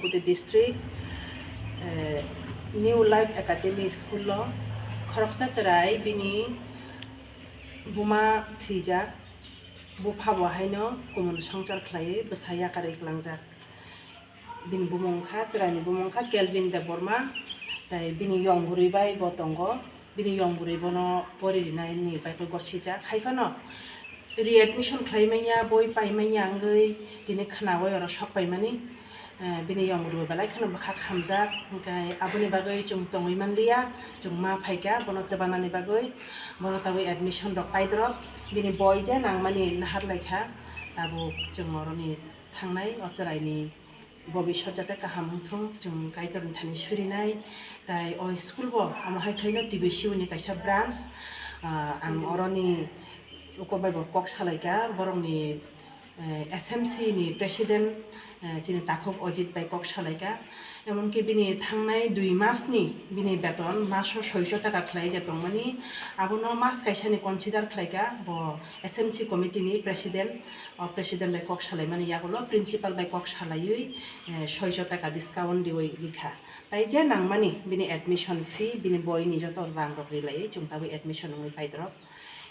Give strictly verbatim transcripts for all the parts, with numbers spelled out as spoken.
Kuti district, eh, New Life Academy School o khoroksa chwrai bini buma thwijak, bupha bo haino kumun songchar khlaiwi bwsa yakarwi kwlangjak. Bini bumung wngkha, chwraini bumung wngkha Kelvin Debbarma, tei bini yong bwrwi bai bo tongo. Bini yong bwrwi bono pori rinai ni bai khe gosijak. Hai phano readmission khlai manya, boi pai manya wngwi tini khnaui oro sok paimani. Eh, bini yong bwrwi belai kheno bwkha khamjak, hwnkhe aboni bagwi chwng tongwi manliya, chwng ma phaikha bono chwbanani bagwi, bono tabuk admission rok paidrop, bini boi je nangmani nahar laikha, tabuk chwng oroni thangnai o chwraini bobiswt jate kaham wngthung, chwng Kaitorni thani surinai. Tai o school bo amo hai khlaino T B C O ni kaisa branch, ah, ang oroni uko bai bo kok salaikha, borokni, eh, S M C ni president, eh, chini takhuk Ojit bai kok salaikha. Emonki bini thangnai dui mas ni bini beton maso soiso taka khlai je tongmani, abono mas kaisa ni consider khlaikha bo S M C committee ni president. O president bai kok salaimani yagulo principal bai kok salaiwi, eh, soiso taka discount riwi rikha. Tai je nangmani bini admission fee, bini boini joto rang rok rilaiwi chwng tabuk admission wngwi paidrop.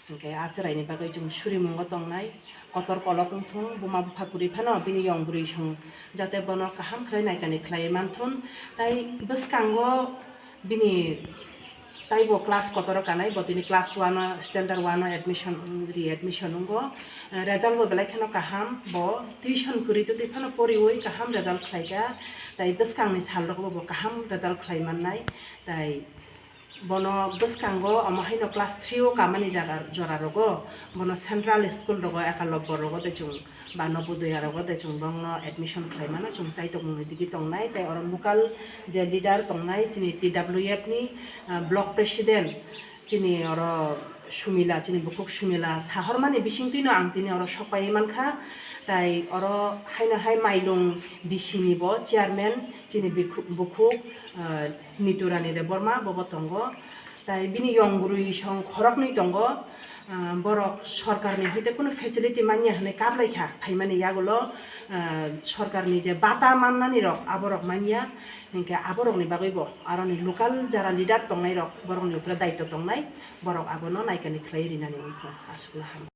Hwnkhe a chwraini bagwi chwng surimungo tongnai, kotor kolok wngthung, buma bupha kwrwi phano bini yong bwrwi song jate bono kaham khlai naikani khlaiwi manthun. Tai bwskango bini taibo class kotoro kanai, bo tini class one o, standard one o admission, readmission wngo. Eh, result bo belai kheno kaham, bo tuition kwrwi twi phano poriwi kaham result khlaikha, tai bwskangni sal rogo bo kaham result khlai mannai. Tai bono bwskango omo haino class three o kamani jaga jora rogo, bono central school rogo, ekalobbo rogo de chwng ba Nobodoya rogo de chwng bongno admission khlai mano, chwng chaitokmungni digi tongnai. Tai oro local je leader tongnai chini T W F ni, ah, block president chini oro Sumila, chini bukhuk Sumila sahormani bisingtwino ang tini oro sokpai mankha. Tai oro haino hai Mailung B C ni bo chairman chini bikhu-, bukhuk, ah, Niturani Debbarma bobo tongo. Tai bini yong bwrwi song khoroknwi tongo. Ah, borok sorkarni hoite kunu facility manya hwnwi kaplaikha, phaimani yagulo, ah, sorkarni je bata mannani rok aborok manya, hinkhe aborokni bagwibo aroni local jara leader tongnairok borokni upre daitw tongnai, borok abono naikani khlai rinani wngkha, aswkno ham.